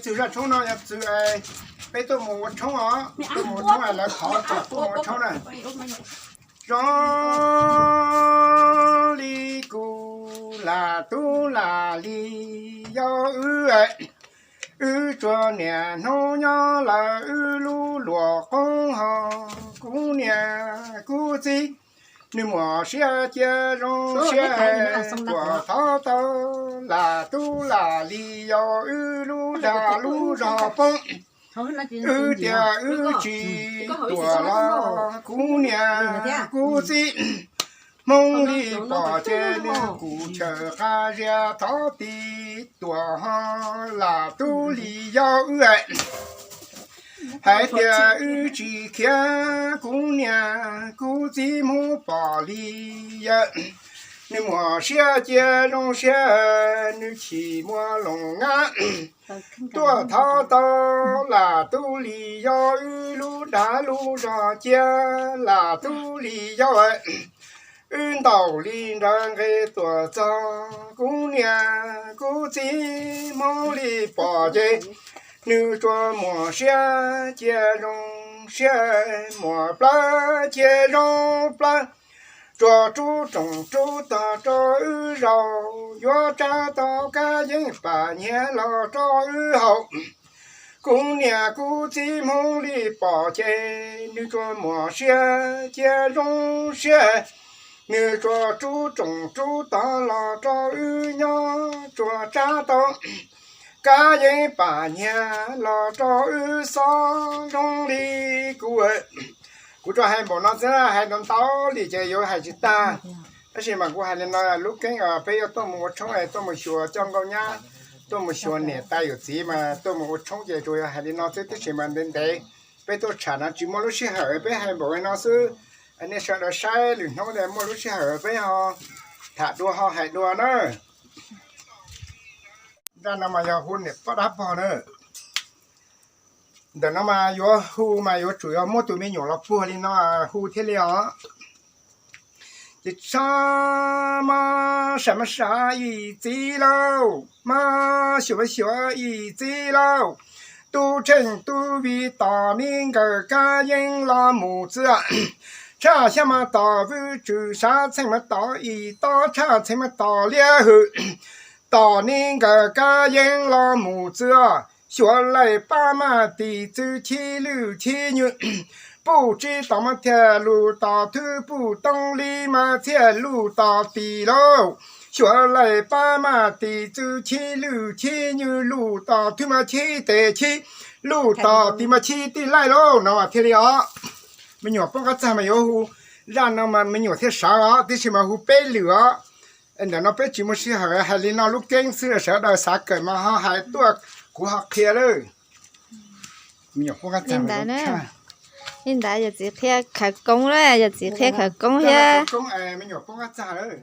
Txwm zaj tshoob no yog txwm peb tuaj mus ua tshoob os, tuaj mus ua tshoob es lawv thov kom tuaj mus ua tshoob na. Zoo li kuv lam tub lam li yau wb, wb tsuas niaj hnub nyob lawm wb lub luam qoob ho kuv niam kuv txiv. Nws muaj siab cia zoo siab tuaj thov tau lam tub lam li yau wb lub dag lub zog poob. Wb tias wb tsis tuam los kuv niam kuv txiv, Hmoob li pom ces nws kuj chaw qab zia thov tib tuam ho lam tub li yau wb. Hais tias wb tsis khiav kuv niam kuv txiv Hmoob pom li yawg. Nws muaj siab cia zoo siab, nws chim muaj loos nab tuaj thov tau lam tub li yau wb lub dag lub zog cia lam tub li yau. Wb ntaus li nrawv nqe tuam txog kuv niam kuv txiv Hmoob li pom ces nws tsuas muaj siab cia zoo siab, muaj plawv cia zoo plawv, tsuas rub rooj rub tog rau wb zaum, yuav tsab tau kab yeeb pam nyiag los rau wb haus. Kuv niam kuv txiv Hmoob li pom ces nws tsuas muaj siab cia zoo siab, nws tsuas rub rooj rub tog los rau wb nyob, tsuas tsab tau kab yeeb pam nyiag los rau wb xob zoo li kuv. Kuv tsuas hais npaum no xwb, hais ntau ntau li ces yuav hais tsis tag. Tab sis mas kuv hais li no, lub keeb peb yuav tuaj mus ua tshoob es tuaj mus xyuas coj nkauj nyab, tuaj mus xyuas niam tais yawm txiv mas tuaj mus ua tshoob ces tsuas yog hais li no xwb, tab sis mas ntev ntev peb tuaj tsham no tsis muaj lub sij hawm, peb hais npaum li no xwb. Nej sawv daws saib lwm hnub muaj lub sij hawm peb ho tham dua ho hais dua na. Zaj no mas yog hu niam poj dab pog na. Ntawm no mas yuav hu mas yuav tsum yog muab tus me nyuam los puag li no hu thiaj li os. Ces tshaj mab sam mab sam ib txwv lauj, mab xyuam mab xyuam ib txwv lauj, tub tsheej tub vij tos neb nkawd kab yeeb los mus txwv. Tshaj xyab mas tos vwj tswv, sab txheej mas tos ib tob, tshaj txheej mas tos liab hwm, tos neb nkawd kab yeeb los mus txwv. Xyuas laij pab mas tis txwv chib lwj chib nywj, puj tsib tos mas thiaj luj tos thwb, puj tooj li mas thiaj luj tos tis lauj. Xyuas laij pab mas tis txwv chib lwj chib nywj, luj tos thwb mas chib tes chib, luj tos tis mas chib tij laij lauj. No mas thiaj li os. Me nyuam poj qab txag mas yuav hu, zaj no mas me nyuam thiaj sawv os, tiam sis mas hu peb lwm os. Ntawm no peb tsis muaj sij hawm, hais li no lub keeb xwb, sawv daws xav kawm mas ho hais tuaj, kuv ho qhia lawm. Me nyuam poj qab txag li ntawd, yawm txiv qhia khawv koob lawm, yawm txiv qhia khawv koob thiab. Me nyuam poj qab txag lawm.